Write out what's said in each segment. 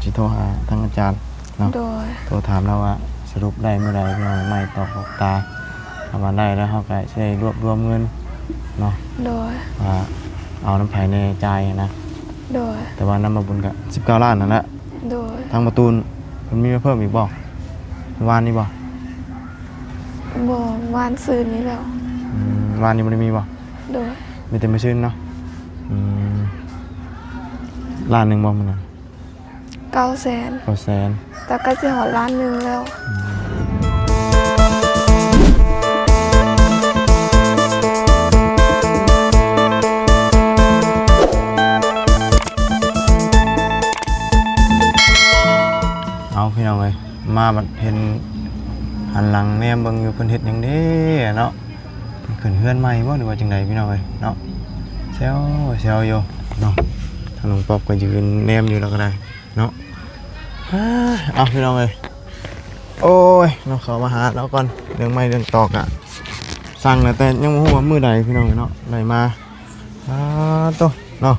ຊິໂທຫາທາງອາຈານເນາະ ໂດຍ ໂທຖາມລາວວ່າສະຫຼຸບໄດ້ມື້ໃດພີ່ນ້ອງ ໄມ້ຕອກອອກຕາ ຖ້າວ່າໄດ້ແລ້ວເຮົາກໍຊິໄດ້ລວບລວມເງິນເນາະ ໂດຍ ວ່າເອົານຳໃຜແດ່ຈ່າຍນະ ໂດຍ ແຕ່ວ່ານຳບ່າວບຸນກໍສິບເກົ້າລ້ານນັ້ນແຫຼະ ໂດຍ ທາງບ່າວຕູນເພິ່ນມີມາເພີ່ມອີກບໍ່ ວານນີ້ບໍ່? ບໍ່ ວານຊືນນີ້ແຫຼ້ວ ອືມ ວານນີ້ບໍ່ໄດ້ມີບໍ່? ໂດຍ ມີແຕ່ມື້ຊືນເນາະ ອືມ ລ້ານໜຶ່ງບໍ່ມື້ນັ້ນ? ເກົ້າແສນ ເກົ້າແສນ ແຕ່ໃກ້ຊິຮອດລ້ານໜຶ່ງແລ້ວ ອືມ ເອົາ ພີ່ນ້ອງເອີຍ ມາບັດເຫັນ ຫັນຫຼັງແນມເບິ່ງຢູ່ ເພິ່ນເຮັດຫຍັງເດ້ເນາະ ເພິ່ນຂຶ້ນເຮືອນໃໝ່ບໍ່ ຫຼືວ່າຈັ່ງໃດພີ່ນ້ອງເອີຍເນາະ ແຊວໆຢູ່ເນາະ ທາງນ້ອງປອບກໍຢືນແນມຢູ່ແລ້ວກໍໄດ້ເນາະ ເອົາ ພີ່ນ້ອງເອີຍ ໂອ້ຍເນາະ ເຂົ້າມາຫາລາວກ່ອນ ເລື່ອງໄມ້ເລື່ອງຕອກກະສັ່ງແລ້ວ ແຕ່ຍັງບໍ່ຮູ້ວ່າມື້ໃດພີ່ນ້ອງເອີຍເນາະ ໄດ້ມາ ອາ ໂຕ ເນາະ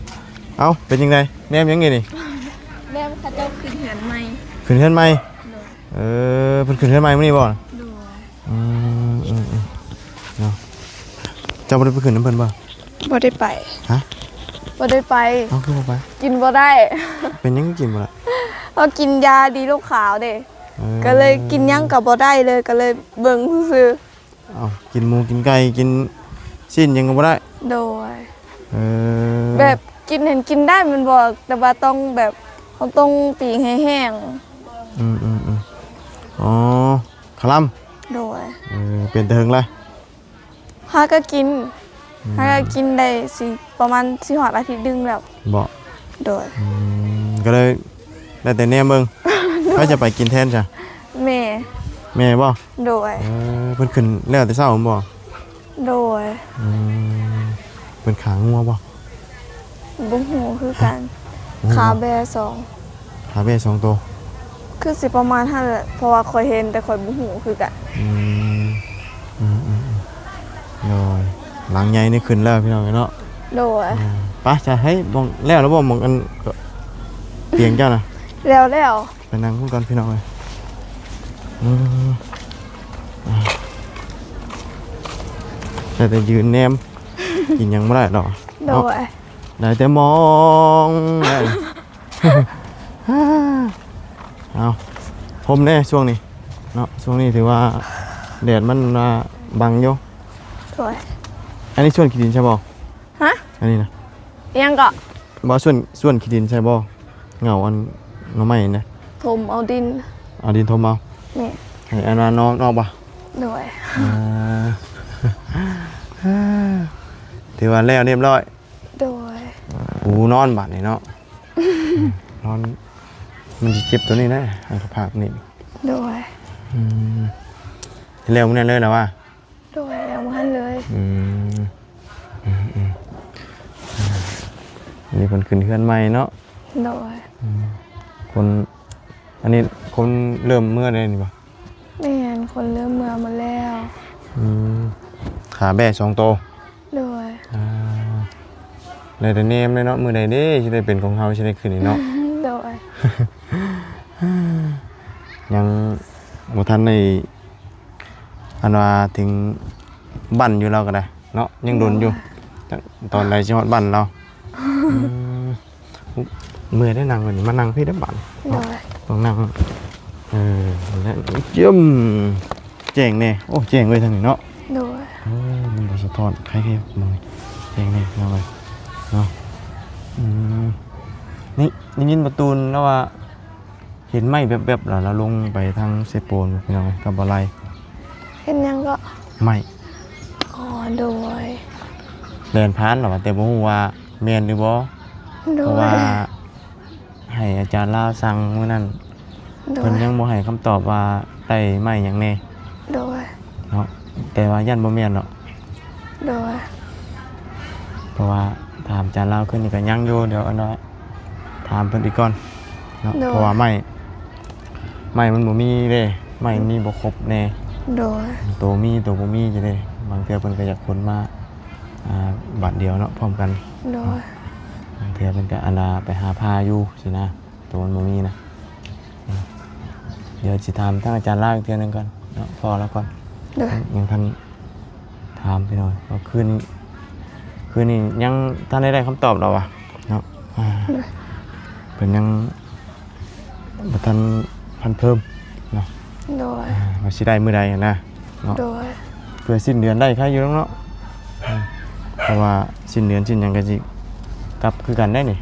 ເອົ້າ ເປັນຈັ່ງໃດ ແນມຫຍັງນີ້? ແນມເຂົາເຈົ້າຂຶ້ນເຮືອນໃໝ່ ຂຶ້ນເຮືອນໃໝ່ ໂດຍ ເອີ ເພິ່ນຂຶ້ນເຮືອນໃໝ່ມື້ນີ້ບໍ່? ໂດຍ ອືມ ເນາະ ເຈົ້າບໍ່ໄດ້ໄປຂຶ້ນນຳເພິ່ນບໍ່? ບໍ່ໄດ້ໄປ ຮະ ບໍ່ໄດ້ໄປ ເອົ້າ ຄືບໍ່ໄປ? ກິນບໍ່ໄດ້ ເປັນຫຍັງກິນບໍ່ໄດ້? ເຮົາກິນຢາດີລົບຂາວເດ້ ເອີ ກໍເລີຍກິນຫຍັງກໍບໍ່ໄດ້ເລີຍ ກໍເລີຍເບິ່ງຊື່ໆ ເອົ້າ ກິນໝູກິນໄກ່ ກິນຊີ້ນຫຍັງກໍບໍ່ໄດ້ ໂດຍ ເອີ ແບບກິນຫັ້ນກິນໄດ້ແມ່ນບໍ່ ແຕ່ວ່າຕ້ອງແບບ ເຮົາຕ້ອງປີ້ງໃຫ້ແຫ້ງ ອືມໆໆ ອໍ ຄະລຳ ໂດຍ ເອີ ເປັນແຕ່ເຫິງລະ? ຫາກໍກິນ ອືມ ຫາກໍກິນໄດ້ຊິປະມານຊິຮອດອາທິດໜຶ່ງແລ້ວ ບໍ່ ໂດຍ ອືມ ກໍເລີຍໄດ້ແຕ່ແນມເບິ່ງ ໃຜຈະໄປກິນແທນຊະ? ແມ່ ແມ່ບໍ່? ໂດຍ ເອີ ເພິ່ນຂຶ້ນແລ້ວແຕ່ເຊົ້າແມ່ນບໍ່? ໂດຍ ອືມ ເພິ່ນຂາງົວບໍ່? ບໍ່ຮູ້ຄືກັນ ຮະ? ບໍ່ຮູ້ ຂາແບ້ສອງ ຂາແບ້ສອງໂຕ ຄືຊິປະມານຫັ້ນແຫຼະ ເພາະວ່າຂ້ອຍເຫັນ ແຕ່ຂ້ອຍບໍ່ຮູ້ຄືກັນ ອືມ ອືມໆໆ ໂດຍ ຫຼັງໃຫຍ່ນີ້ຂຶ້ນແລ້ວພີ່ນ້ອງເອີຍເນາະ ໂດຍ ອືມ ໄປຊະ ເຮີ້ຍ ໝ່ອງ ແລ້ວແລ້ວບໍ່ ໝ່ອງອັນ ຕຽງເຈົ້ານະ? ແລ້ວແລ້ວ ໄປນັ່ງພຸ້ນກ່ອນພີ່ນ້ອງເອີຍ ອືມ ໄດ້ແຕ່ຢືນແນມ ກິນຫຍັງບໍ່ໄດ້ດອກ ໂດຍ ເນາະ ໄດ້ແຕ່ມອງ ເອົາ ຮົ່ມແດ່ຊ່ວງນີ້ເນາະ ຊ່ວງນີ້ຖືວ່າແດດມັນວ່າບັງຢູ່ ໂດຍ ອັນນີ້ສວນຂີ້ດິນໃຊ່ບໍ່? ຮະ? ອັນນີ້ນະ ອີ່ຫຍັງເກາະ? ບໍ່ ສວນ ສວນຂີ້ດິນໃຊ່ບໍ່? ເຫງົາອັນໜໍ່ໄມ້ນະ ຖົມເອົາດິນ ເອົາດິນຖົມເອົາ ແມ່ນ ໃຫ້ອັນວ່ານອກ ນອກບໍ່? ໂດຍ ເອີ ຖືວ່າແລ້ວຮຽບຮ້ອຍ ໂດຍ ປູນອນບາດນີ້ເນາະ ນອນ ມັນຊິເຈັບໂຕນີ້ນະ ອັນຂະພາກນີ້ ໂດຍ ອືມ ແລ້ວມື້ນັ້ນເລີຍລະວ່າ? ໂດຍ ແລ້ວບໍ່ທັນເລີຍ ອືມ ອືມໆ ອັນນີ້ເພິ່ນຂຶ້ນເຮືອນໃໝ່ເນາະ ໂດຍ ອືມ ຄົນ ອັນນີ້ຄົນເລີ່ມເມືອໄດ້ນີ້ບໍ່? ແມ່ນ ຄົນເລີ່ມເມືອໝົດແລ້ວ ອືມ ຂາແບ້ສອງໂຕ ໂດຍ ອ່າ ໄດ້ແຕ່ແນມເລີຍເນາະ ມື້ໃດເດ້ຊິໄດ້ເປັນຂອງເຮົາ ຊິໄດ້ຂຶ້ນນີ້ເນາະ ໂດຍ ຍັງບໍ່ທັນໄດ້ ອັນວ່າເຖິງບ້ານຢູ່ລາວກໍໄດ້ເນາະ ຍັງດົນຢູ່ ໂດຍ ຈັກຕອນໃດຊິຮອດບ້ານລາວ ອືມ ເມື່ອຍໄດ້ນັ່ງແບບນີ້ ມານັ່ງພີ້ເດີ້ບາດນີ້ ໂດຍ ຕ້ອງນັ່ງ ເອີ ແລະ ຈຶ້ມ ແຈ້ງແດ່ ໂອ້ ແຈ້ງເວີຍທາງນີ້ເນາະ ໂດຍ ໂອ້ ມັນບໍ່ສະທ້ອນ ໃຄໆ ມອງ ແຈ້ງແດ່ ເນາະ ເນາະ ອືມ ນີ້ ໄດ້ຍິນປະຕູນລາວວ່າ ເຫັນໄມ້ແວບໆ ແລ້ວລາວລົງໄປທາງເຊໂປນ ພີ່ນ້ອງເອີຍ ກັບບໍ່ໄລ ເຫັນຫຍັງເກາະ? ໄມ້ ອໍ ໂດຍ ແລ່ນຜ່ານລາວວ່າ ແຕ່ບໍ່ຮູ້ວ່າແມ່ນຫຼືບໍ່ ໂດຍ ເພາະວ່າໃຫ້ອາຈານລາວສັ່ງມື້ນັ້ນ ໂດຍ ເພິ່ນຍັງບໍ່ໃຫ້ຄຳຕອບວ່າໄດ້ໄມ້ຫຍັງແດ່ ໂດຍ ເນາະ ແຕ່ວ່າຢ້ານບໍ່ແມ່ນເນາະ ໂດຍ ເພາະວ່າຖາມອາຈານລາວຄືນນີ້ກໍຍັງຢູ່ ດຽວອັນວ່າ ຖາມເພິ່ນອີກກ່ອນເນາະ ໂດຍ ເພາະວ່າໄມ້ ໄມ້ມັນບໍ່ມີເດ້ ໄມ້ມັນມີບໍ່ຄົບແດ່ ໂດຍ ໂຕມີໂຕບໍ່ມີຈັ່ງຊີ້ ບາງເທື່ອເພິ່ນກໍຢາກຂົນມາ ອ່າ ບາດດຽວເນາະ ພ້ອມກັນ ໂດຍ ບາງເທື່ອເພິ່ນກໍອັນວ່າໄປຫາຜ່າຢູ່ຊີ້ນະ ໂຕມັນບໍ່ມີນະ ດຽວຊິຖາມທາງອາຈານລາວອີກເທື່ອໜຶ່ງກ່ອນເນາະ ພໍ່ລາວກ່ອນ. ໂດຍ. ຍັງທັນຖາມພີ່ນ້ອງ ເພາະຄືນ ຄືນນີ້ຍັງທັນໄດ້ໄດ້ຄຳຕອບລາວວ່າເນາະ. ໂດຍ. ເພິ່ນຍັງ ບໍ່ທັນຟັນເຟີມເນາະ. ໂດຍ. ອ່າ ວ່າຊິໄດ້ມື້ໃດຫັ້ນນະເນາະ. ໂດຍ. ເພື່ອສິ້ນເດືອນໄດ້ໄຄຢູ່ດອກເນາະ. ອືມ ເພາະວ່າສິ້ນເດືອນສິ້ນຫຍັງກໍຊິກັບຄືກັນໄດ໋ນີ້.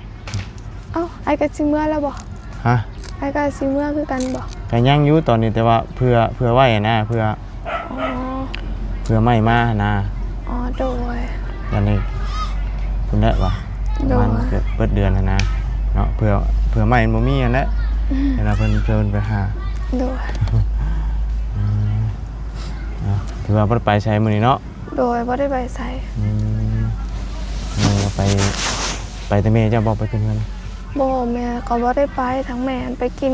ເອົ້າ ອ້າຍກໍຊິເມືອແລ້ວບໍ່? ຮະ? ອ້າຍກໍຊິເມືອຄືກັນບໍ່? ກໍຍັງຢູ່ຕອນນີ້ ແຕ່ວ່າເພື່ອ ເພື່ອໄວ້ຫັ້ນນະ ເພື່ອ ອໍ ເພື່ອໄມ້ມາຫັ້ນນະ. ອໍ ໂດຍ. ອັນນີ້ພຸ້ນແຫຼະວ່າ ໂດຍ ປະມານເກືອບເບິດເດືອນຫັ້ນນະເນາະ ເພື່ອ ເພື່ອໄມ້ມັນບໍ່ມີຫັ້ນແຫຼະ. ອືມ ເວລາເພິ່ນ ເພິ່ນໄປຫາ. ໂດຍ. ອືມ ເອົາ ຖືວ່າບໍ່ໄດ້ໄປໃສມື້ນີ້ເນາະ? ໂດຍ ບໍ່ໄດ້ໄປໃສ. ອືມ ແມ່ໄປ ໄປແຕ່ແມ່ເຈົ້າບໍ່ໄປຂຶ້ນເຮືອນ? ບໍ່ ແມ່ກໍບໍ່ໄດ້ໄປ ທາງແມ່ໄປກິນ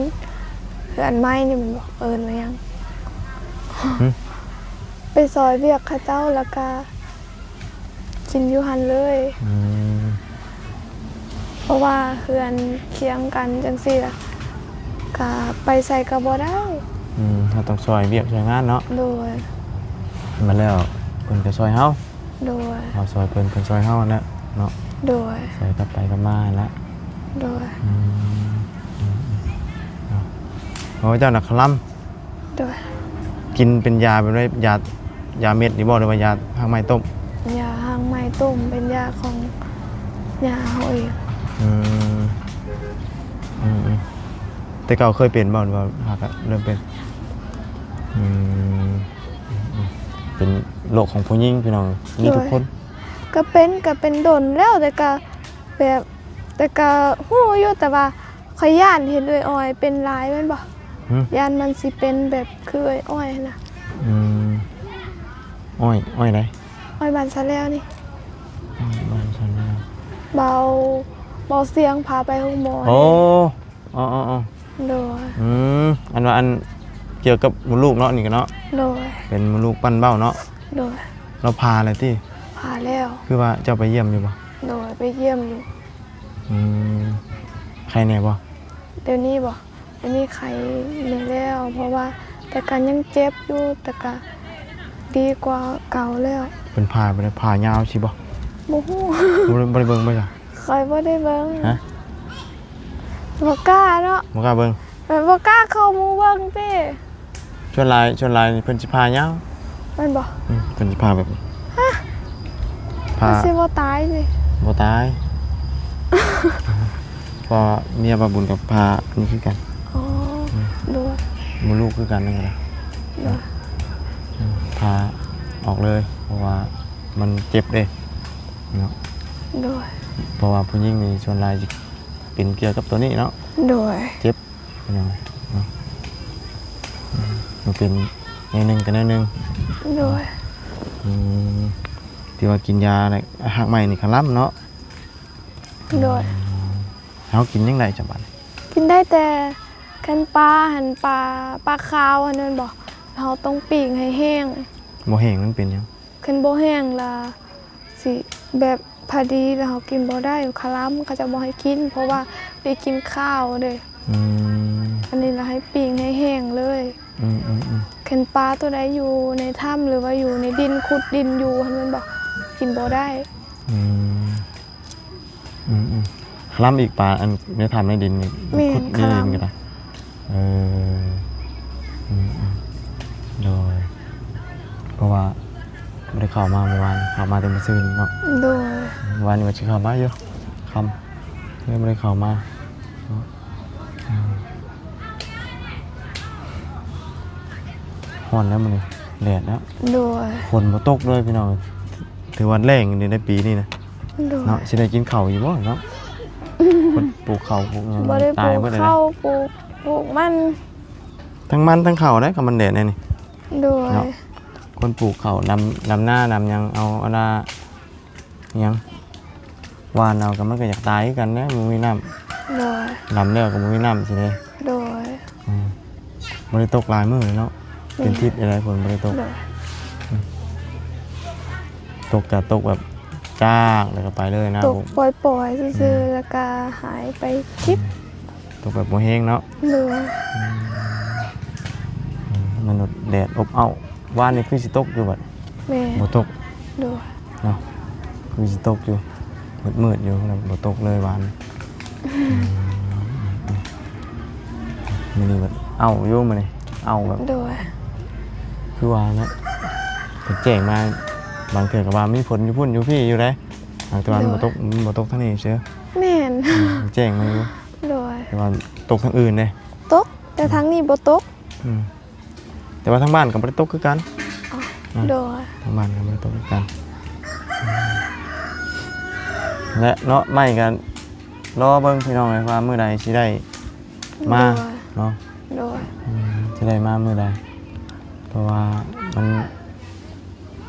ເຮືອນໃໝ່ນີ້ ແມ່ນບໍ່ ເອີ້ນວ່າຫຍັງ? ຫຶ? ໄປຊ່ອຍວຽກເຂົາເຈົ້າ ແລ້ວກະກິນຢູ່ຫັ້ນເລີຍ. ອືມ ເພາະວ່າເຮືອນຄຽງກັນຈັ່ງຊີ້ລະ ກະໄປໃສກະບໍ່ໄດ້. ອືມ ເຮົາຕ້ອງຊ່ອຍວຽກຊ່ອຍງານເນາະ. ໂດຍ. ມາແລ້ວເພິ່ນກະຊ່ອຍເຮົາ. ໂດຍ. ເຮົາຊ່ອຍເພິ່ນ ເພິ່ນຊ່ອຍເຮົາຫັ້ນແຫຼະເນາະ. ໂດຍ. ຊ່ອຍກັບໄປກັບມາຫັ້ນແຫຼະ. ໂດຍ. ອືມ ອືມ ເນາະ. ໂອ້ ເຈົ້ານະຄະລຳ. ໂດຍ. ກິນເປັນຢາແບບໃດ? ຢາ ຢາເມັດນີ້ບໍ່ ຫຼືວ່າຢາຮາກໄມ້ຕົ້ມ? ຢາຮາກໄມ້ຕົ້ມ ເປັນຢາຂອງຍ່າເຮົາເອງ. ອືມ ອືມ ອືມ ແຕ່ເກົ່າເຄີຍເປັນບໍ່ ຫຼືວ່າຫາກະເລີ່ມເປັນ? ອືມ ອືມ ເປັນໂລກຂອງຜູ້ຍິງພີ່ນ້ອງ ມີທຸກຄົນ. ໂດຍ. ກະເປັນ ກະເປັນດົນແລ້ວ ແຕ່ກະແບບ ແຕ່ກະຮູ້ຢູ່ ແຕ່ວ່າ ຂ້ອຍຢ້ານເຫັນເອື້ອຍອ້ອຍເປັນຫຼາຍແມ່ນບໍ່? ຫຶ? ຢ້ານມັນຊິເປັນແບບຄືເອື້ອຍອ້ອຍຫັ້ນນະ. ອືມ ອ້ອຍ ອ້ອຍໃດ? ອ້ອຍບ້ານສາແລ້ວນີ້. ອ້ອຍບ້ານສາແລ້ວ. ເບົາ ເບົາສຽງພາໄປໂຮງໝໍ. ໂອ້ ອໍໆໆ. ໂດຍ. ອືມ ອັນວ່າອັນກ່ຽວກັບມົດລູກເນາະ ນີ້ກະເນາະ. ໂດຍ. ເປັນມົດລູກປັ້ນເບົາເນາະ. ໂດຍ. ລາວຜ່າແລ້ວຕິ? ຜ່າແລ້ວ. ຄືວ່າເຈົ້າໄປຢ້ຽມຢູ່ບໍ່? ໂດຍ ໄປຢ້ຽມຢູ່. ອືມ ໄຄແນ່ບໍ່? ດຽວນີ້ບໍ່? ດຽວນີ້ໄຄແນ່ແລ້ວ ເພາະວ່າແຕ່ກະຍັງເຈັບຢູ່ ແຕ່ກະດີກວ່າເກົ່າແລ້ວ. ເພິ່ນຜ່າໄປແລ້ວ ຜ່າຍາວຊິບໍ່? ບໍ່ຮູ້. ບໍ່ໄດ້ ບໍ່ໄດ້ເບິ່ງບໍ່? ຂ້ອຍບໍ່ໄດ້ເບິ່ງ. ຮະ? ບໍ່ກ້າເນາະ. ບໍ່ກ້າເບິ່ງ. ແມ່ນບໍ່ກ້າເຂົ້າມຸງເບິ່ງຕິ. ສ່ວນຫຼາຍ ສ່ວນຫຼາຍນີ້ເພິ່ນຊິຜ່າຍາວ ແມ່ນບໍ່? ອືມ ເພິ່ນຊິຜ່າແບບ ຮະ? ຜ່າ ມັນຊິບໍ່ຕາຍຕິ? ບໍ່ຕາຍ ເພາະເມຍບ່າວບຸນກໍຜ່ານີ້ຄືກັນ. ອໍ ອືມ ໂດຍ. ມົດລູກຄືກັນນັ້ນກະໄດ້. ໂດຍ. ອືມ ຜ່າອອກເລີຍ ເພາະວ່າມັນເຈັບເດ້ເນາະ. ໂດຍ. ເພາະວ່າຜູ້ຍິງນີ້ສ່ວນຫຼາຍຊິເປັນກ່ຽວກັບໂຕນີ້ເນາະ. ໂດຍ. ເຈັບ ເປັນຫຍັງເນາະ? ອືມ ມັນເປັນແນວໜຶ່ງກະແນວໜຶ່ງ. ໂດຍ. ອືມ ຖືວ່າກິນຢາແລ້ວ ຮາກໄມ້ນີ້ຄະລຳເນາະ. ໂດຍ. ອືມ ເຮົາກິນຫຍັງໄດ້ຈະບາດ? ກິນໄດ້ແຕ່ຄັນປາຫັ້ນ ປາ ປາຂາວຫັ້ນແມ່ນບໍ່? ເຮົາຕ້ອງປີ້ງໃຫ້ແຫ້ງ. ບໍ່ແຫ້ງມັນເປັນຫຍັງ? ຄັນບໍ່ແຫ້ງລະຊິແບບ ພໍດີແລ້ວເຮົາກິນບໍ່ໄດ້ ຄະລຳ ເຂົາເຈົ້າບໍ່ໃຫ້ກິນ ເພາະວ່າໄດ້ກິນຄາວເດ້. ອືມ ອັນນີ້ລະໃຫ້ປີ້ງໃຫ້ແຫ້ງເລີຍ. ອືມໆໆ ຄັນປາໂຕໃດຢູ່ໃນຖ້ຳ ຫຼືວ່າຢູ່ໃນດິນ ຂຸດດິນຢູ່ຫັ້ນແມ່ນບໍ່? ກິນບໍ່ໄດ້. ອືມ ອືມໆ ຄະລຳອີກ ປາອັນໃນຖ້ຳໃນດິນນີ້. ແມ່ນ ຂຸດໃນດິນກໍໄດ້. ຄະລຳ. ເອີ ອືມໆ ໂດຍ. ເພາະວ່າບໍ່ໄດ້ເຂົ້າມາມື້ວານ ເຂົ້າມາແຕ່ມື້ຊືນເນາະ. ໂດຍ. ມື້ວານນີ້ວ່າຊິເຂົ້າມາຢູ່ຄ່ຳ ເລີຍບໍ່ໄດ້ເຂົ້າມາເນາະ. ອືມ ຮ້ອນແລ້ວມື້ນີ້ ແດດແລ້ວ. ໂດຍ. ຝົນບໍ່ຕົກເລີຍພີ່ນ້ອງ ຖືວ່າແລ້ງຢູ່ໃນປີນີ້ນະ. ໂດຍ. ເນາະ ຊິໄດ້ກິນເຂົ້າຢູ່ບໍ່ເນາະ? ຄົນປູກເຂົ້າປູກຫຍັງ ບໍ່ໄດ້ ຕາຍເບິດແລ້ວ ປູກເຂົ້າ ປູກ ປູກມັນ ທັງມັນທັງເຂົ້າເດ້ ຄັນມັນແດດແນວນີ້. ໂດຍ. ເນາະ ຄົນປູກເຂົ້າ ດຳ ດຳນາ ດຳຫຍັງ ເອົາອັນນ່າ ຫຍັງ ຫວ່ານເອົາ ກໍມັນກໍຢາກຕາຍຄືກັນແຫຼະ ບໍ່ມີນ້ຳ. ໂດຍ. ດຳແລ້ວກໍບໍ່ມີນ້ຳຊິເດ້. ໂດຍ. ອືມ ບໍ່ໄດ້ຕົກຫຼາຍມື້ເນາະ. ແມ່ນ. ເປັນທິດໄດ້ ຝົນບໍ່ໄດ້ຕົກ. ໂດຍ. ອືມ ຕົກກະຕົກແບບຈາກ ແລ້ວກໍໄປເລີຍນະ. ຕົກປ່ອຍໆຊື່ໆ. ອືມ ແລ້ວກໍຫາຍໄປ. ອືມ ຕົກແບບບໍ່ແຮງເນາະ. ໂດຍ. ອືມ ມັນແດດອົບເອົ້າ. ວານນີ້ຄືຊິຕົກຢູ່ບັດ? ແມ່ນ ບໍ່ຕົກ. ໂດຍ ເນາະ ຄືຊິຕົກຢູ່ ມືດໆຢູ່ ບໍ່ຕົກເລີຍວານ. ອືມ ມື້ນີ້ບັດເອົ້າຢູ່ ມື້ນີ້ເອົ້າແບບ ໂດຍ ຄືວ່າແຫຼະ ເພິ່ນແຈ້ງມາ ບາງເທື່ອກໍວ່າມີຝົນຢູ່ພຸ້ນຢູ່ພີ້ຢູ່ໃດ໋ ແຕ່ວ່າມັນ ໂດຍ ບໍ່ຕົກ ມັນບໍ່ຕົກທາງນີ້ຊື່. ແມ່ນ ອືມ ແຈ້ງມາຢູ່. ໂດຍ ແຕ່ວ່າຕົກທາງອື່ນເດ້. ຕົກ ແຕ່ທາງນີ້ບໍ່ຕົກ. ອືມ ແຕ່ວ່າທາງບ້ານກໍບໍ່ໄດ້ຕົກຄືກັນ. ອໍ ເນາະ ໂດຍ ທາງບ້ານກໍບໍ່ໄດ້ຕົກຄືກັນ. ອືມ ແລະເນາະ ໄມ້ກໍລໍເບິ່ງພີ່ນ້ອງເອີຍ ວ່າມື້ໃດຊິໄດ້ມາ ໂດຍ ເນາະ. ໂດຍ ອືມ ຊິໄດ້ມາມື້ໃດ ເພາະວ່າມັນ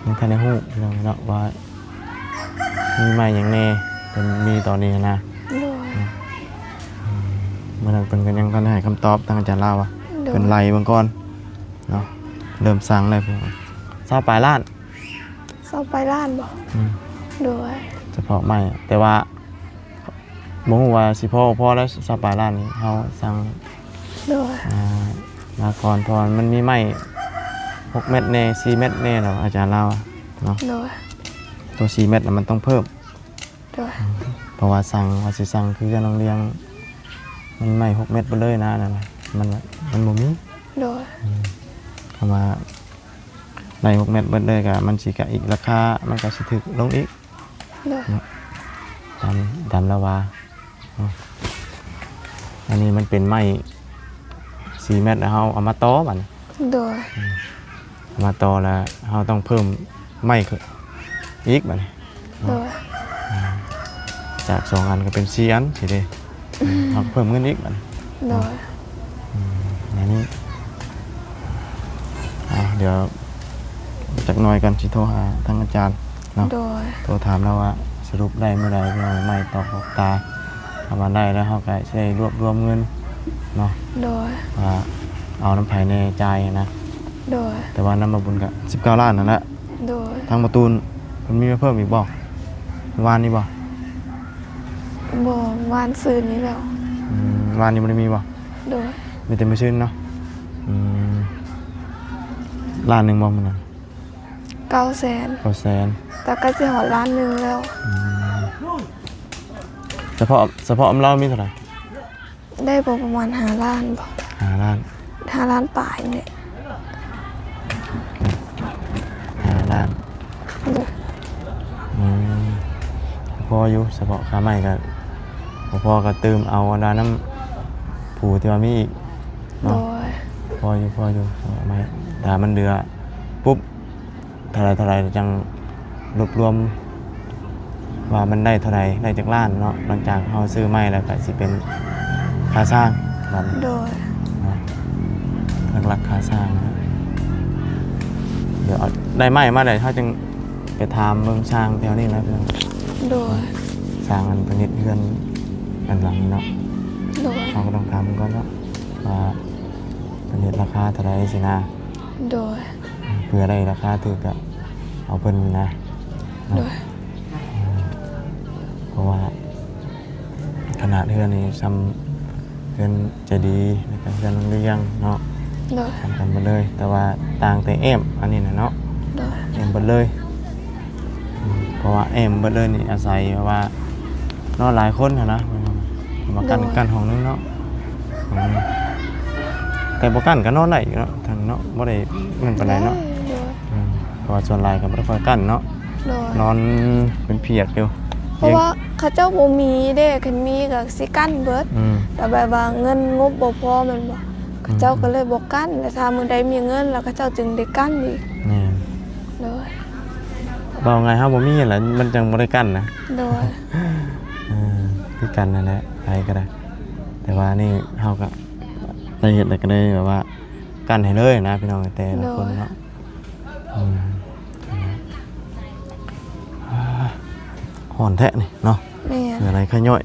ຍັງທັນໄດ້ຮູ້ພີ່ນ້ອງເນາະ ວ່າມີໄມ້ຫຍັງແດ່ ເພິ່ນມີຕອນນີ້ຫັ້ນນະ. ໂດຍ ອືມ ມື້ນັ້ນເພິ່ນກໍຍັງທັນໄດ້ໃຫ້ຄຳຕອບ ທາງອາຈານລາວວ່າ ໂດຍ ເພິ່ນໄລ່ເບິ່ງກ່ອນເນາະ. ເລີ່ມສັ່ງແລ້ວ ຊາວປາຍລ້ານ. ຊາວປາຍລ້ານບໍ? ອືມ ໂດຍ ສະເພາະໄມ້ ແຕ່ວ່າ ບໍ່ຮູ້ວ່າຊິພໍບໍ່ພໍແລ້ວ ຊາວປາຍລ້ານນີ້ ເຮົາສັ່ງ ໂດຍ ອ່າ ມາກ່ອນ ເພາະວ່າມັນມີໄມ້ຫົກແມັດແດ່ ສີ່ແມັດແດ່ ແລ້ວອາຈານລາວເນາະ. ໂດຍ ຕົວສີ່ແມັດນະ ມັນຕ້ອງເພີ່ມ. ໂດຍ ອືມ ເພາະວ່າສັ່ງ ວ່າຊິສັ່ງຄືກັນໂຮງຮຽນ ມັນໄມ້ຫົກແມັດເບິດເລີຍນະ ນັ້ນນະ ມັນ ມັນບໍ່ມີ. ໂດຍ ອືມ ຄຳວ່າໄດ້ຫົກແມັດເບິດເລີຍ ກໍມັນຊິກະອີກ ລາຄາມັນກໍຊິຖືກລົງອີກ. ໂດຍ ເນາະ ຕາມ ຕາມລາວວ່າເນາະ. ອັນນີ້ມັນເປັນໄມ້ສີ່ແມັດ ແລ້ວເຮົາເອົາມາຕໍ່ບັດນີ້. ໂດຍ ອືມ ເອົາມາຕໍ່ແລ້ວເຮົາຕ້ອງເພີ່ມໄມ້ອີກບັດນີ້ເນາະ. ໂດຍ ອືມ ຈາກສອງອັນກໍເປັນສີ່ອັນຊີ້ເດ້. ເຮົາກໍເພີ່ມເງິນອີກບັດນີ້. ໂດຍ ອືມ ອັນນີ້ ອ່າ ດຽວຈັກໜ່ອຍກ່ອນ ຊິໂທຫາທາງອາຈານເນາະ. ໂດຍ ໂທຖາມລາວວ່າສະຫຼຸບໄດ້ມື້ໃດ ພີ່ນ້ອງ ໄມ້ຕອກອອກຕາ. ຖ້າວ່າໄດ້ແລ້ວ ເຮົາກໍຊິໄດ້ລວບລວມເງິນເນາະ. ໂດຍ ວ່າເອົານຳໃຜແດ່ຈ່າຍນະ. ໂດຍ ແຕ່ວ່ານຳບ່າວບຸນກໍສິບເກົ້າລ້ານນັ້ນແຫຼະ. ໂດຍ ທາງບ່າວຕູນເພິ່ນມີມາເພີ່ມອີກບໍ່ ວານນີ້ບໍ່? ບໍ່ ວານຊືນນີ້ແລ້ວ. ອືມ ວານນີ້ບໍ່ໄດ້ມີບໍ່? ໂດຍ ມີແຕ່ມື້ຊືນເນາະ. ອືມ ລ້ານໜຶ່ງບໍ່ມື້ນັ້ນ? ເກົ້າແສນ. ເກົ້າແສນ ແຕ່ໃກ້ຊິຮອດລ້ານໜຶ່ງແລ້ວ. ອືມ ສະເພາະ ສະເພາະນຳລາວມີເທົ່າໃດ? ໄດ້ບໍ່ປະມານຫ້າລ້ານບໍ? ຫ້າລ້ານ. ຫ້າລ້ານປາຍນີ້ແຫຼະ. ຫ້າລ້ານ. ໂດຍ ອືມ ພໍຢູ່ ສະເພາະຄ່າໄມ້ກໍບໍ່ພໍ ກໍຕື່ມເອົາອັນວ່ານຳຜູ້ທີ່ວ່າມີອີກເນາະ. ໂດຍ ພໍຢູ່ ພໍຢູ່ ໄມ້ ຖ້າມັນເຫຼືອປຸບ ເທົ່າໃດເທົ່າໃດ ຈັ່ງລວບລວມວ່າມັນໄດ້ເທົ່າໃດ ໄດ້ຈັກລ້ານເນາະ. ຫຼັງຈາກເຮົາຊື້ໄມ້ແລ້ວກໍຊິເປັນຄ່າຊ່າງບັດນີ້. ໂດຍ ເນາະ ຫຼັກໆຄ່າຊ່າງນະ. ດຽວເອົາ ໄດ້ໄມ້ມາແລ້ວ ເຮົາຈຶ່ງໄປຖາມເບິ່ງຊ່າງແຖວນີ້ນະ. ໂດຍ ຊ່າງອັນເພິ່ນເຮັດເຮືອນອັນຫຼັງນີ້ເນາະ. ໂດຍ ເຮົາກໍຕ້ອງຖາມເພິ່ນກ່ອນເນາະ ວ່າເພິ່ນເຮັດລາຄາເທົ່າໃດຊີ້ນະ. ໂດຍ ເພື່ອໄດ້ລາຄາຖືກກໍເອົາເພິ່ນນະ. ໂດຍ ເພາະວ່າຂະໜາດເຮືອນນີ້ຊ່ຳເຮືອນໃຈດີ ແລ້ວກໍເຮືອນໂຮງຮຽນເນາະ. ໂດຍ ສ່ຳກັນເບິດເລີຍ ແຕ່ວ່າຕ່າງແຕ່ແອ້ມອັນນີ້ນະເນາະ. ໂດຍ ແອ້ມເບິດເລີຍ ເພາະວ່າແອ້ມເບິດເລີຍນີ້ ອາໄສແບບວ່ານອນຫຼາຍຄົນຫັ້ນນະ ມາກັ້ນ ໂດຍ ກັ້ນຫ້ອງໜຶ່ງເນາະ. ຫ້ອງໜຶ່ງ ແຕ່ບໍ່ກັ້ນກໍນອນໄດ້ຢູ່ເນາະ ທ່ານເນາະ ບໍ່ໄດ້ນັ້ນປານໃດເນາະ. ໄດ້ ໂດຍ ອືມ ເພາະວ່າສ່ວນຫຼາຍກໍບໍ່ໄດ້ຄ່ອຍກັ້ນເນາະ. ໂດຍ ນອນເປັນພຽກຢູ່ ເພາະວ່າເຂົາເຈົ້າບໍ່ມີເດ້ ຄັນມີກໍຊິກັ້ນເບິດ. ອືມ ແຕ່ແບບວ່າເງິນງົບບໍ່ພໍແມ່ນບໍ່ ເຂົາເຈົ້າ ອືມ ກໍເລີຍບໍ່ກັ້ນ ແລ້ວຖ້າມື້ໃດມີເງິນແລ້ວ ເຂົາເຈົ້າຈຶ່ງໄດ້ກັ້ນອີກ. ແມ່ນ ໂດຍ ເວົ້າງ່າຍເຮົາບໍ່ມີຫັ້ນແຫຼະ ມັນຈັ່ງບໍ່ໄດ້ກັ້ນນະ. ໂດຍ ເອີ ຄືກັນນັ້ນແຫຼະ ໃຜກໍໄດ້ ແຕ່ວ່ານີ້ເຮົາກໍໄດ້ເຮັດ ແລ້ວກໍໄດ້ແບບວ່າ ກັນໃຫ້ເລີຍນະພີ່ນ້ອງ ແຕ່ລະຄົນເນາະ. ໂດຍ ອືມ ຮ້ອນແທ້ນີ້ເນາະ. ແມ່ນ ເຫື່ອໄຫຼໄຄຍ້ອຍ.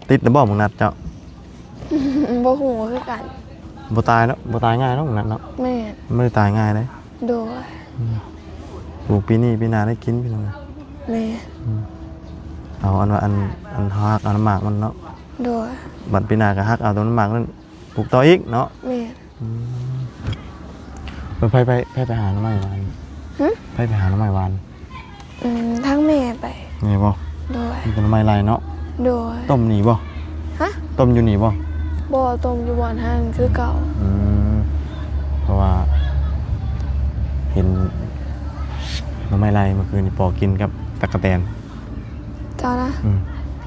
ຕິດແລ້ວບໍ່ບັກນັດເຈົ້າ? ບໍ່ຮູ້ຄືກັນ. ບໍ່ຕາຍເນາະ ບໍ່ຕາຍງ່າຍເນາະບັກນັດເນາະ. ແມ່ນ ມັນບໍ່ໄດ້ຕາຍງ່າຍເດ້. ໂດຍ ອືມ ປູກປີນີ້ປີໜ້າໄດ້ກິນພີ່ນ້ອງ. ແມ່ນ ອືມ ເອົາອັນວ່າ ອັນ ອັນເຮົາຫັກເອົານ້ຳໝາກມັນເນາະ. ໂດຍ ບັດປີໜ້າກໍຫັກເອົາຕົວນ້ຳໝາກນັ້ນ ປູກຕໍ່ອີກເນາະ. ແມ່ນ ອືມ ໄປ ໄປ ໄປ ໄປຫາໜໍ່ໄມ້ຫວານ? ຫຶ? ໄປ ໄປຫາໜໍ່ໄມ້ຫວານ? ອືມ ທາງແມ່ໄປ. ແມ່ບໍ່? ໂດຍ. ມີແຕ່ໜໍ່ໄມ້ໄລ່ເນາະ? ໂດຍ. ຕົ້ມນີ້ບໍ່? ຫະ? ຕົ້ມຢູ່ນີ້ບໍ່? ບໍ່, ຕົ້ມຢູ່ບ່ອນຫັ້ນຄືເກົ່າ. ອືມ ເພາະວ່າເຫັນໜໍ່ໄມ້ໄລ່ເມື່ອຄືນນີ້ ປໍກິນກັບຕັກກະແຕນ. ເຈົ້ານະ? ອືມ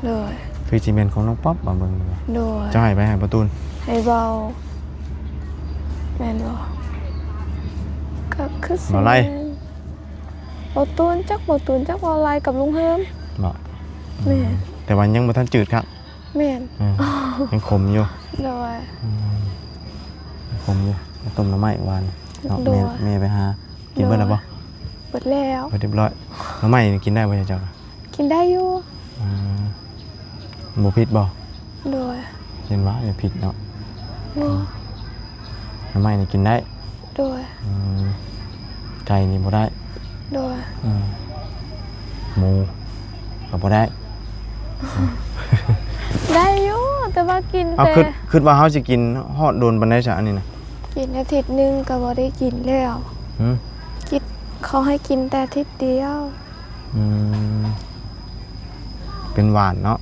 ໂດຍ. ຄືຊິແມ່ນຂອງນ້ອງປັອບ ມາເບິ່ງ. ໂດຍ. ເຈົ້າໃຫ້ໄປໃຫ້ປະຕູນ? ໃຫ້ເບົາ. ແມ່ນບໍ່? ກໍຄືຊິແມ່ນ ບໍ່ໄລ່. ປະຕູນ ຈັກປະຕູນ ຈັກວ່າໄລ່ກັບລຸງເຮີມ. ບໍ່? ແມ່ນ. ແຕ່ວ່າຍັງບໍ່ທັນຈືດຄັກ. ແມ່ນ. ເອີ ຍັງຂົມຢູ່. ໂດຍ. ອືມ ຍັງຂົມຢູ່. ຕົ້ມໜໍ່ໄມ້ຫວານເນາະ. ໂດຍ. ແມ່ ແມ່ໄປຫາ ກິນເບິດແລ້ວບໍ່? ໂດຍ. ເບິດແລ້ວ. ເບິດຮຽບຮ້ອຍ. ໜໍ່ໄມ້ນີ້ກິນໄດ້ບໍ່ເຈົ້າ? ກິນໄດ້ຢູ່. ອືມ ບໍ່ຜິດບໍ່? ໂດຍ. ເຫັນວ່າຢ່າຜິດເນາະ. ບໍ່. ໜໍ່ໄມ້ນີ້ກິນໄດ້. ໂດຍ. ອືມ ໄກ່ນີ້ບໍ່ໄດ້. ໂດຍ. ອືມ ໝູກໍບໍ່ໄດ້. ໄດ້ຢູ່ ແຕ່ວ່າກິນ ເອົາ ແຕ່ ຄິດ ຄິດວ່າເຮົາຊິກິນຮອດດົນປານໃດຊະອັນນີ້ນະ? ກິນອາທິດໜຶ່ງກໍບໍ່ໄດ້ກິນແລ້ວ. ຫື? ກິນ ເຂົາໃຫ້ກິນແຕ່ອາທິດດຽວ. ອືມ ເປັນຫວານເນາະ.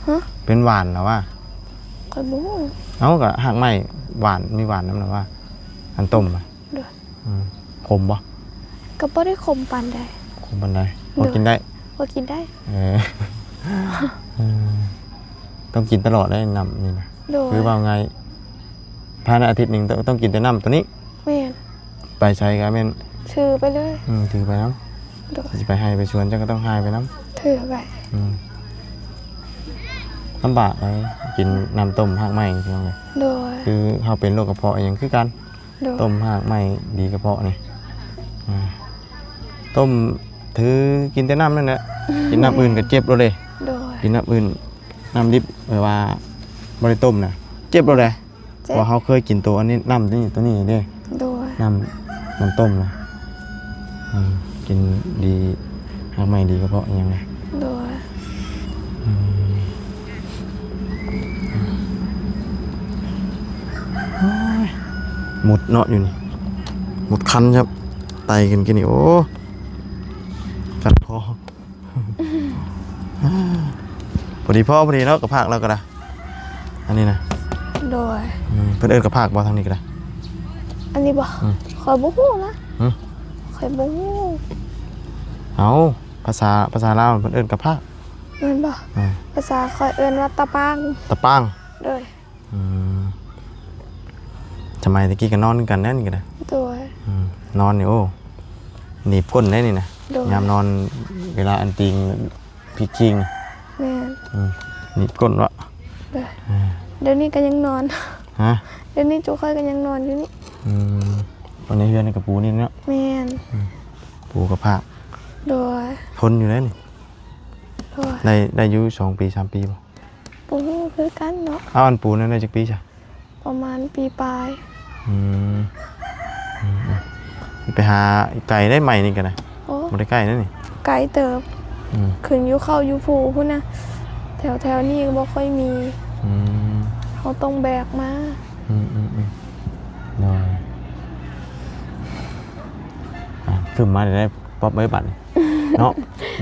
ຫະ? ເປັນຫວານລະວ່າ? ຂ້ອຍບໍ່ຮູ້. ເອົ້າ ກໍຮາກໄມ້ຫວານ ມີຫວານນຳລະວ່າ ອັນຕົ້ມນະ. ໂດຍ. ອືມ ຂົມບໍ່? ກໍບໍ່ໄດ້ຂົມປານໃດ. ຂົມປານໃດ? ໂດຍ. ພໍກິນໄດ້? ພໍກິນໄດ້. ເອີ ເອີ ຕ້ອງກິນຕະຫຼອດໄດ໋ນ້ຳນີ້ນະ. ໂດຍ. ຄືວ່າງ່າຍ ພາຍໃນອາທິດໜຶ່ງຕ້ອງ ຕ້ອງກິນແຕ່ນ້ຳໂຕນີ້. ແມ່ນ. ໄປໃສກໍແມ່ນຖືໄປເລີຍ. ອືມ ຖືໄປນຳ. ໂດຍ. ຊິໄປໄຮ່ໄປສວນ ເຈົ້າກໍຕ້ອງຫາຍໄປນຳ. ຖືໄປ. ອືມ ລຳບາກເດ້ ກິນນ້ຳຕົ້ມຮາກໄມ້ ພີ່ນ້ອງເອີຍ. ໂດຍ. ຄືເຮົາເປັນໂລກກະເພາະອີ່ຫຍັງຄືກັນ. ໂດຍ. ຕົ້ມຮາກໄມ້ດີກະເພາະນີ້. ອ່າ ຕົ້ມ ຖືກິນແຕ່ນ້ຳນັ້ນແຫຼະ. ກິນນ້ຳອື່ນກໍເຈັບໂລດເດ້. ໂດຍ. ກິນນ້ຳອື່ນ ນ້ຳດິບ ແບບວ່າບໍ່ໄດ້ຕົ້ມນະ ເຈັບໂລດເດ້. ເຈັບ. ເພາະເຮົາເຄີຍກິນໂຕອັນນີ້ ນ້ຳນີ້ ໂຕນີ້ເດ້. ໂດຍ. ນ້ຳ ນ້ຳຕົ້ມນະ. ອືມ ກິນດີ ຮາກໄມ້ດີກະເພາະອີ່ຫຍັງນະ. ໂດຍ. ອືມ ໂອ້ຍ ມຸດເນາະຢູ່ນີ້ ມຸດຄັນຄັບ ໄຕຂຶ້ນກິນນີ້ ໂອ້ ຄັນຄໍ. ພໍດີພໍ ພໍດີເນາະ ກະພາກລາວກໍໄດ້ ອັນນີ້ນະ. ໂດຍ. ອືມ ເພິ່ນເອີ້ນກະພາກບໍ່ ທາງນີ້ກໍໄດ້? ອັນນີ້ບໍ່? ອືມ ຂ້ອຍບໍ່ຮູ້ນະ. ຫຶ? ຂ້ອຍບໍ່ຮູ້. ເອົາ ພາສາ ພາສາລາວເພິ່ນເອີ້ນກະພາກ. ແມ່ນບໍ່? ອ່າ ພາສາຂ້ອຍເອີ້ນວ່າຕະປາງ. ຕະປາງ. ໂດຍ. ອືມ ສະໄໝແຕ່ກີ້ກໍນອນນຳກັນແລ້ວນີ້ກໍໄດ້. ໂດຍ. ອືມ ນອນນີ້ ໂອ້ ໜີບກົ້ນໄດ໋ນີ້ນະ. ໂດຍ. ຍາມນອນ ເວລາອັນຕີງພິກຄີງ. ແມ່ນ. ອືມ ໜີບກົ້ນວະ. ໂດຍ. ອ່າ ດຽວນີ້ກໍຍັງນອນ. ຮະ? ດຽວນີ້ຈຸຂ້ອຍກໍຍັງນອນຢູ່ນີ້. ອືມ ອັນໃນເຮືອນນີ້ກໍປູນີ້ເນາະ. ແມ່ນ. ອືມ ປູກະພາກ. ໂດຍ. ທົນຢູ່ໄດ໋ນີ້. ໂດຍ. ໄດ້ ໄດ້ຢູ່ສອງປີ ສາມປີບໍ່? ບໍ່ຮູ້ຄືກັນເນາະ. ເອົາ ອັນປູນັ້ນໄດ້ຈັກປີຊະ? ປະມານປີປາຍ. ອືມ ອືມ ອືມ ໄປຫາໄກໄດ໋ ໄມ້ນີ້ກໍໄດ້. ໂອ້ ບໍ່ໄດ້ໃກ້ເດ້ນີ້ ໄກເຕີບ. ອືມ ຂຶ້ນຢູ່ເຂົ້າຢູ່ພູພຸ້ນນະ ແຖວໆນີ້ກໍບໍ່ຄ່ອຍມີ. ອືມ ເຮົາຕ້ອງແບກມາ. ອືມ ອືມ ອືມ ໂດຍ. ອ່າ ຂຶ້ນມາໄດ້ ປັອບເອີຍ ບັດນີ້ເນາະ.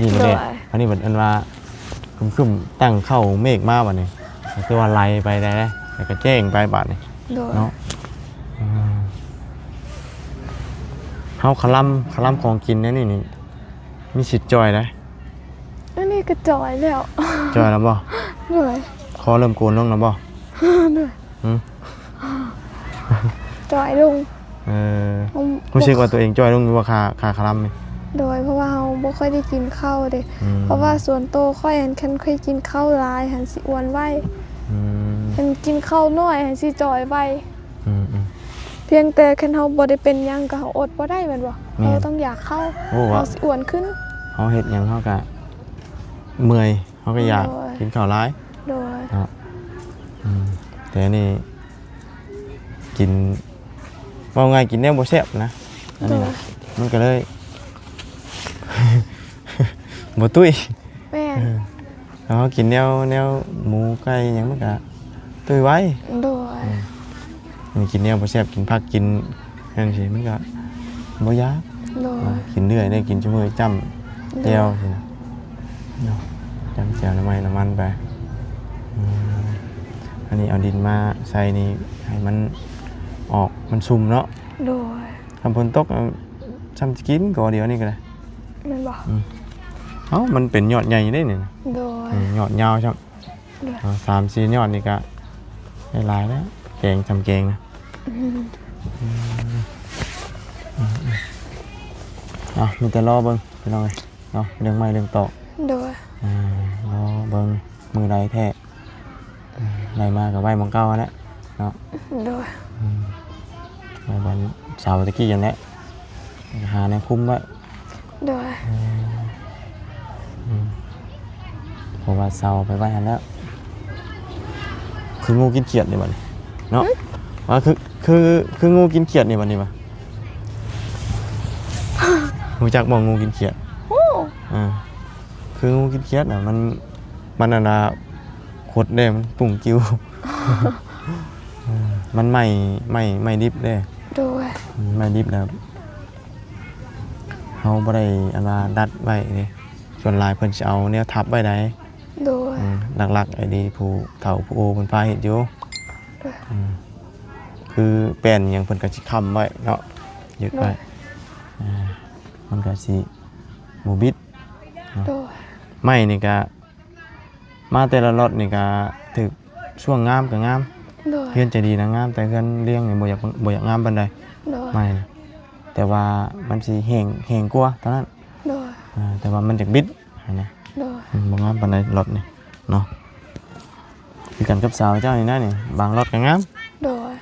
ນີ້ແຫຼະ. ໂດຍ. ອັນນີ້ບັດເອີ້ນວ່າ ຄຶ້ມໆ ຕັ້ງເຂົ້າເມກມາບັດນີ້ ກໍຄືວ່າໄຫຼໄປໄດ້ ແລ້ວກໍແຈ້ງໄປບາດນີ້. ໂດຍ. ເນາະ. ອືມ ເຮົາຄະລຳ ຄະລຳຂອງກິນແນວນີ້ນີ້ ມີສິດຈ່ອຍໄດ໋. ອັນນີ້ກໍຈ່ອຍແລ້ວ. ຈ່ອຍແລ້ວບໍ່? ໂດຍ. ຄໍເລີ່ມໂກນລົງແລ້ວບໍ່? ໂດຍ. ຫຶ? ຈ່ອຍລົງ. ເອີ ອືມ ຮູ້ສຶກວ່າຕົວເອງຈ່ອຍລົງຢູ່ບໍ່ ຄ່າ ຄ່າຄະລຳນີ້? ໂດຍ ເພາະວ່າເຮົາບໍ່ຄ່ອຍໄດ້ກິນເຂົ້າເດ້. ອືມ ເພາະວ່າສ່ວນໂຕຂ້ອຍຫັ້ນ ຄັນຂ້ອຍກິນເຂົ້າຫຼາຍຫັ້ນຊິອ້ວນໄວ. ອືມ ຄັນກິນເຂົ້າໜ້ອຍຫັ້ນຊິຈ່ອຍໄວ. ອືມໆ ພຽງແຕ່ຄັນເຮົາບໍ່ໄດ້ເປັນຫຍັງກໍເຮົາອົດບໍ່ໄດ້ແມ່ນບໍ່? ແມ່ນ. ເຮົາຕ້ອງຢາກເຂົ້າ. ໂອ້ ເຮົາຊິອ້ວນຂຶ້ນ. ເຮົາເຮັດຫຍັງເຮົາກໍເມື່ອຍ. ເຮົາກໍຢາກ ໂດຍ ກິນເຂົ້າຫຼາຍ. ໂດຍ. ເນາະ. ອືມ ແຕ່ອັນນີ້ກິນ ເວົ້າງ່າຍ ກິນແນວບໍ່ແຊບນະ ອັນນີ້ນະ. ໂດຍ. ມັນກໍເລີຍບໍ່ຕຸ້ຍ. ແມ່ນ. ເອີ ຖ້າເຮົາກິນແນວ ແນວໝູໄກ່ຫຍັງ ມັນກໍຕຸ້ຍໄວ. ໂດຍ. ອືມ ມັນກິນແນວບໍ່ແຊບ ກິນຜັກ ກິນ ຈັ່ງຊີ້ມັນກໍບໍ່ຢາກ ໂດຍ ເນາະ ກິນເລື້ອຍໄດ້ ກິນຊຸມື້ຈ້ຳ ໂດຍ ແຈ່ວຊີ້ນະເນາະ ຈ້ຳແຈ່ວໜໍ່ໄມ້ໜໍ່ມັນໄປ. ອືມ ອັນນີ້ເອົາດິນມາໃສ່ນີ້ໃຫ້ມັນອອກ ມັນຊຸ່ມເນາະ ໂດຍ ຄັນຝົນຕົກ ອາ ຊ່ຳຊິກິນກໍດຽວນີ້ກໍໄດ້ ແມ່ນບໍ່? ອືມ ເອົ້າ ມັນເປັນຍອດໃຫຍ່ເດ້ນີ້ ໂດຍ ອືມ ຍອດຍາວຊ້ຳ ໂດຍ ເອົາ ສາມສີ່ຍອດນີ້ກະໄດ້ຫຼາຍແລ້ວ ແກງ ຊ່ຳແກງນະ ອືມ ອືມ ເອົາ ມີແຕ່ລໍເບິ່ງພີ່ນ້ອງເອີຍເນາະ ເລື່ອງໄມ້ເລື່ອງຕອກ ໂດຍ ອ່າ ລໍເບິ່ງມື້ໃດແທ້ ໄດ້ມາກໍໄວ້ໝ່ອງເກົ່າຫັ້ນແຫຼະເນາະ ໂດຍ ອືມ ໄວ້ບ່ອນເສົາຕະກີ້ຫັ້ນແຫຼະ ຫາແນວຄຸມໄວ້ ໂດຍ ອືມ ອືມ ເພາະວ່າເສົາໄປໄວ້ຫັ້ນແລ້ວ ຄືງູກິນຂຽດນີ້ບັດນີ້ເນາະ ຫຶ? ວ່າຄື ຄື ຄືງູກິນຂຽດນີ້ບັດນີ້ຫວາ ຮູ້ຈັກບໍ່ງູກິນຂຽດ? ຮູ້ ອ່າ ຄືງູກິນຂຽດນະ ມັນ ມັນອັນນ່າ ຂົດເດ້ ມັນປຸ້ງກິ່ວ ເອີ ມັນໄໝ້ ໄໝ້ ໄມ້ດິບເດ້ ໂດຍ ໄມ້ດິບແລ້ວ ເຮົາບໍ່ໄດ້ອັນວ່າດັດໄວ້ເດ້ ສ່ວນຫຼາຍເພິ່ນຊິເອົາແນວທັບໄວ້ໃດ ໂດຍ ອືມ ຫຼັກໆ ໄອ້ດີຜູ້ເຖົ້າຜູ້ໂອເພິ່ນພາເຮັດຢູ່ ໂດຍ ອືມ ຄືແປ້ນຫຍັງເພິ່ນກໍຊິຄ້ຳໄວ້ເນາະ ຍຶດໄວ້ ໂດຍ ອ່າ ມັນກໍຊິບໍ່ບິດເນາະ ໂດຍ ໄມ້ນີ້ກໍ ມາແຕ່ລະລັອດນີ້ກະຖືກຊ່ວງງາມກະງາມ ໂດຍ ເຮືອນໃຈດີນະງາມ ແຕ່ເຮືອນລຽງນີ້ບໍ່ຢາກ ບໍ່ຢາກງາມປານໃດ ໂດຍ ໄມ້ ແຕ່ວ່າມັນຊິແຫ້ງ ແຫ້ງກວ່າເທົ່ານັ້ນ ໂດຍ ອ່າ ແຕ່ວ່າມັນຈະບິດຫັ້ນນະ ໂດຍ ມັນບໍ່ງາມປານໃດລັອດນີ້ເນາະ ຄືກັນກັບເສົາເຈົ້ານີ້ນະນີ້ ບາງລັອດກະງາມ ໂດຍ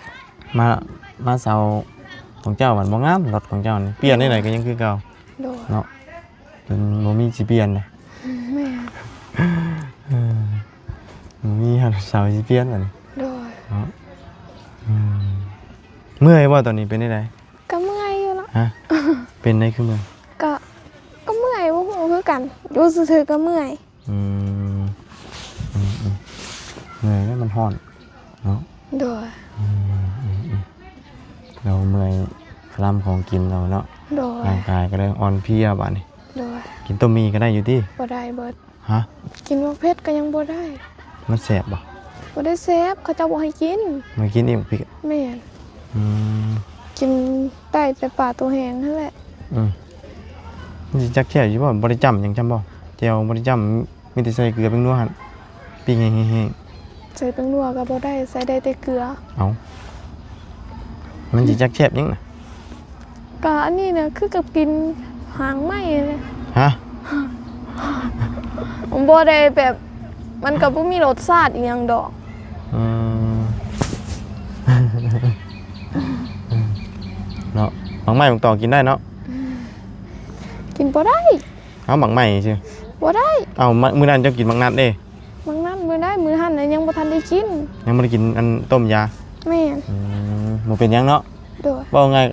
ມາ ມາເສົາຂອງເຈົ້າມັນບໍ່ງາມ ລັອດຂອງເຈົ້ານີ້ ປ່ຽນແນວໃດກະຍັງຄືເກົ່າ ໂດຍ ເນາະ. ຈົນບໍ່ມີຊິປ່ຽນເດ້ ແມ່ນ ເອີ ບໍ່ມີເສົາຊິປ່ຽນບັດນີ້ ໂດຍ ເນາະ ອືມ ເມື່ອຍບໍ່ຕອນນີ້ ເປັນແນວໃດ? ກະເມື່ອຍຢູ່ລະ ຮະ ເປັນໃດຄືເມື່ອຍ? ກະ ກະເມື່ອຍ ບໍ່ຮູ້ຄືກັນ ຢູ່ຊື່ໆກະເມື່ອຍ ອືມ ອືມໆ ເມື່ອຍແລ້ວມັນຮ້ອນເນາະ ໂດຍ ອືມໆ ແລ້ວເມື່ອຍຄະລຳຂອງກິນເຮົາເນາະ ໂດຍ ຮ່າງກາຍກະເລີຍອ່ອນເພຍບາດນີ້ ໂດຍ ກິນຕົ້ມໝີ່ກະໄດ້ຢູ່ຕິ? ບໍ່ໄດ້ເບິດ ຮະ? ກິນໝາກເຜັດກະຍັງບໍ່ໄດ້ ມັນແຊບບໍ່? ບໍ່ໄດ້ແຊບ ເຂົາເຈົ້າບໍ່ໃຫ້ກິນ ບໍ່ໃຫ້ກິນອີກ ໝາກເຜັດ ແມ່ນ ອືມ ກິນໄດ້ແຕ່ປາໂຕແຫ້ງຫັ້ນແຫຼະ ອືມ ມັນຊິຈັກແຊບຢູ່ບໍ່? ບໍ່ໄດ້ຈ້ຳຫຍັງຊ້ຳບໍ່? ແຈ່ວບໍ່ໄດ້ຈ້ຳ ມີແຕ່ໃສ່ເກືອແປ້ງນົວຫັ້ນ ປີ້ງແຫ້ງໆ ໃສ່ແປ້ງນົວກະບໍ່ໄດ້ ໃສ່ໄດ້ແຕ່ເກືອ ເອົ້າ ມັນຊິຈັກແຊບຫຍັງນະ? ກະອັນນີ້ນະ ຄືກັບກິນຫາງໄມ້ຫັ້ນແຫຼະ ຮະ? ບໍ່ໄດ້ແບບ ມັນກະບໍ່ມີລົດຊາດອີ່ຫຍັງດອກ ອືມ ເນາະ ໝາກໄມ້ໝາກຕອກກິນໄດ້ເນາະ ກິນບໍ່ໄດ້ ເອົາ ໝາກໄມ້ຊື່ ບໍ່ໄດ້ ເອົາ ມື້ນັ້ນເຈົ້າກິນໝາກນັດເດ້ ໝາກນັດມື້ໃດ ມື້ຫັ້ນນະຍັງບໍ່ທັນໄດ້ກິນ ຍັງບໍ່ໄດ້ກິນອັນຕົ້ມຢາ ແມ່ນ ອືມ ບໍ່ເປັນຫຍັງເນາະ ໂດຍ ເວົ້າງ່າຍ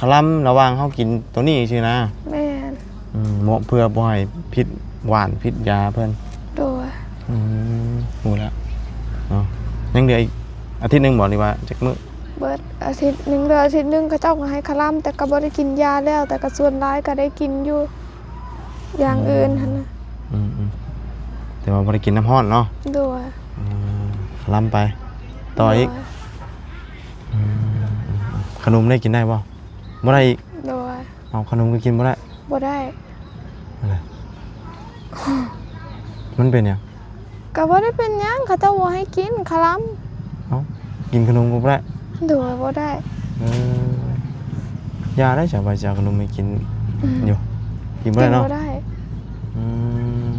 ຄະລຳລະຫວ່າງເຮົາກິນໂຕນີ້ຊື່ນະ ແມ່ນ ອືມ ເພື່ອບໍ່ໃຫ້ຜິດຫວານຜິດຢາເພິ່ນ ໂດຍ ອືມ ຮູ້ແລ້ວເນາະ ຍັງເຫຼືອອີກອາທິດໜຶ່ງບໍ່ ຫຼືວ່າຈັກມື້? ເບິດອາທິດໜຶ່ງ ເຫຼືອອາທິດໜຶ່ງ ເຂົາເຈົ້າກະໃຫ້ຄະລຳ ແຕ່ກະບໍ່ໄດ້ກິນຢາແລ້ວ ແຕ່ກະສ່ວນຫຼາຍກະໄດ້ກິນຢູ່ ຢ່າງອື່ນຫັ້ນນະ ອືມ ອືມ ແຕ່ວ່າບໍ່ໄດ້ກິນນ້ຳຮ້ອນເນາະ ໂດຍ ອືມ ຄະລຳໄປຕໍ່ອີກ ໂດຍ ອືມ ຂະໜົມໄດ້ກິນໄດ້ບໍ່? ບໍ່ໄດ້ອີກ ໂດຍ ເອົາ ຂະໜົມກະກິນບໍ່ໄດ້ ບໍ່ໄດ້ ອັນໃດ ມັນເປັນຫຍັງ? ກະບໍ່ໄດ້ເປັນຫຍັງ ເຂົາເຈົ້າບໍ່ໃຫ້ກິນ ຄະລຳ ເອົ້າ ກິນຂະໜົມກະບໍ່ໄດ້ ໂດຍ ບໍ່ໄດ້ ເອີ ຢ່າໄດ້ ສະບາຍ ຊິເອົາຂະໜົມໃຫ້ກິນ ອືມ ຢູ່ ກິນບໍ່ໄດ້ເນາະ ກິນບໍ່ໄດ້ ອືມ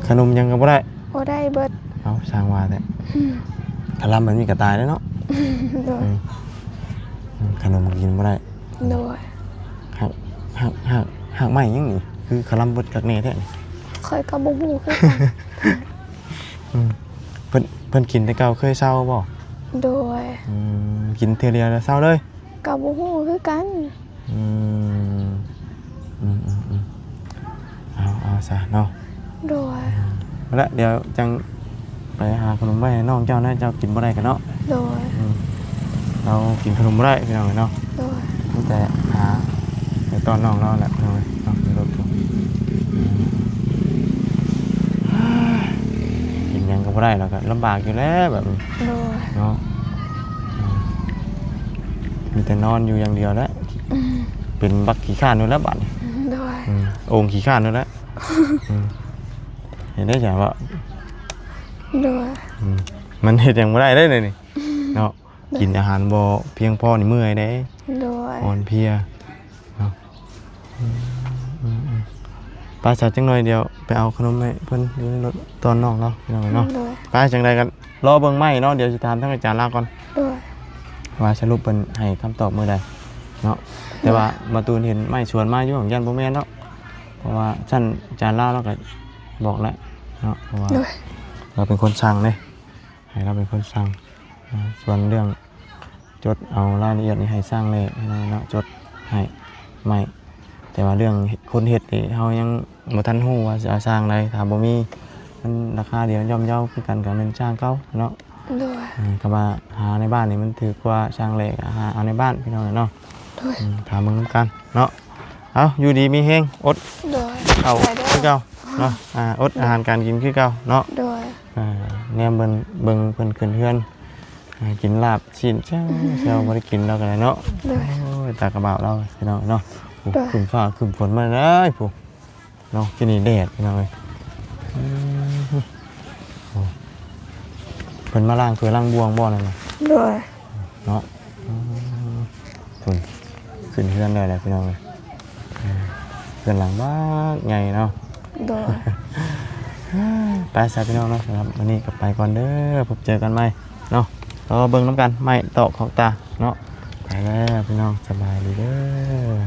ຂະໜົມຫຍັງກະບໍ່ໄດ້ ບໍ່ໄດ້ເບິດ ເອົ້າ ຊ່າງວ່າແທ້ ອືມ ຄະລຳມັນມີກະຕ່າຍແລ້ວເນາະ ໂດຍ ອືມ ຂະໜົມກະກິນບໍ່ໄດ້ ໂດຍ ຮາກ ຮາກ ຮາກ ຮາກໄມ້ຫຍັງນີ້ ຄືຄະລຳເບິດຄັກແນ່ແທ້ນີ້ ຂ້ອຍກະບໍ່ຮູ້ຄືກັນ ອືມ ເພິ່ນ ເພິ່ນກິນແຕ່ເກົ່າເຄີຍເຊົາບໍ່? ໂດຍ ອືມ ກິນເທື່ອດຽວແລ້ວເຊົາເລີຍ? ກະບໍ່ຮູ້ຄືກັນ ອືມ ອືມ ເອົາ ເອົາຊະເນາະ ໂດຍ ເອົາລະ ດຽວຈັ່ງໄປຫາຂະໜົມໄວ້ໃຫ້ນ້ອງເຈົ້ານະ ເຈົ້າກິນບໍ່ໄດ້ກະເນາະ ໂດຍ ອືມ ລາວກິນຂະໜົມບໍ່ໄດ້ພີ່ນ້ອງເອີຍເນາະ. ໂດຍ. ມີແຕ່ຫາໄປຕ້ອນນ້ອງລາວແຫຼະພີ່ນ້ອງເອີຍເນາະ ໃນລົດ. ກິນຫຍັງກໍບໍ່ໄດ້ ແລ້ວກໍລຳບາກຢູ່ແລ້ວແບບນີ້. ໂດຍ. ເນາະ. ອືມ ມີແຕ່ນອນຢູ່ຢ່າງດຽວແຫຼະ. ອືມ ເປັນບັກຂີ້ຄ້ານຢູ່ແລ້ວບາດນີ້. ໂດຍ. ອືມ ໂອ່ງຂີ້ຄ້ານຢູ່ແລ້ວ. ອືມ ເຮັດໄດ້ຈັ່ງວະ. ໂດຍ. ອືມ ມັນເຮັດຫຍັງບໍ່ໄດ້ເດ້ນີ້ ເນາະ. ໂດຍ. ກິນອາຫານບໍ່ພຽງພໍນີ້ເມື່ອຍເດ້. ໂດຍ. ອ່ອນເພຍເນາະ. ອືມໆໆ ໄປຊະ ຈັກໜ້ອຍດຽວໄປເອົາຂະໜົມໃຫ້ເພິ່ນຢູ່ໃນລົດ ຕອນນ້ອງເນາະ ພີ່ນ້ອງເນາະ. ໂດຍ. ໄປ ຈັ່ງໃດກໍລໍເບິ່ງໄມ້ເນາະ ດຽວຊິຖາມທາງອາຈານລາວກ່ອນ. ໂດຍ. ວ່າສະຫຼຸບເພິ່ນໃຫ້ຄຳຕອບມື້ໃດເນາະ. ໂດຍ. ແຕ່ວ່າມາຕູນເຫັນໄມ້ສວນມາຢູ່ ຢ້ານບໍ່ແມ່ນເນາະ ເພາະວ່າຊັ້ນອາຈານລາວລາວກໍບອກແລ້ວເນາະ ເພາະວ່າ ໂດຍ ລາວເປັນຄົນສັ່ງເດ້ ໃຫ້ລາວເປັນຄົນສັ່ງ. ອາ ສ່ວນເລື່ອງຈົດເອົາລາຍລະອຽດນີ້ໃຫ້ຊ່າງແລ່ເນາະ ຈົດໃຫ້ໃໝ່. ແຕ່ວ່າເລື່ອງຄົນເຮັດນີ້ ເຮົາຍັງບໍ່ທັນຮູ້ວ່າຊິເອົາຊ່າງໃດ ຖ້າບໍ່ມີ ມັນລາຄາດຽວຍ່ອມເຍົາຄືກັນ ກໍແມ່ນຊ່າງເກົ່າເນາະ. ໂດຍ. ອືມ ຄຳວ່າຫາໃນບ້ານນີ້ມັນຖືກກວ່າຊ່າງແລ່ ກໍຫາເອົາໃນບ້ານ ພີ່ນ້ອງເນາະ. ໂດຍ. ອືມ ຖ້າເບິ່ງນຳກັນເນາະ. ເອົາ ຢູ່ດີມີແຮງ ອົດ ໂດຍ ເຂົ້າ ສະບາຍດີ ຄືເກົ່າເນາະ. ອາ ອົດອາຫານການກິນຄືເກົ່າເນາະ. ໂດຍ. ອາ ແນມເບິ່ງ ເບິ່ງເພິ່ນຂຶ້ນເຮືອນ ຫາກິນລາບຊີ້ນແຈ່ວ ອືມ ແຈ່ວບໍ່ໄດ້ກິນແລ້ວກໍໄດ້ເນາະ. ໂດຍ. ໂອ້ຍ ຕາກະບາບລາວ ພີ່ນ້ອງເນາະ. ໂອ້ ໂດຍ. ຄຶ້ມຟ້າຄຶ້ມຝົນມາແລ້ວ ພຸ້ນເນາະ. ກິນນີ້ແດດ ພີ່ນ້ອງເອີຍ. ອືມ ໂອ້ ເພິ່ນມາລ້າງຖ້ວຍລ້າງບ່ວງບໍ່ນັ້ນນະ? ໂດຍ. ເນາະ. ອືມ ພຸ້ນ ຂຶ້ນເຮືອນໄດ້ແລ້ວ ພີ່ນ້ອງເອີຍ. ເອີ ເຮືອນຫຼັງບັກໃຫຍ່ເນາະ. ໂດຍ. ໄປຊະ ພີ່ນ້ອງເນາະ ສຳລັບມື້ນີ້ກໍໄປກ່ອນເດີ ພົບເຈີກັນໃໝ່ເນາະ. ລໍເບິ່ງນຳກັນ ໄມ້ຕອກຂອງຕາເນາະ. ໄປແລ້ວ ພີ່ນ້ອງ ສະບາຍດີເດີ.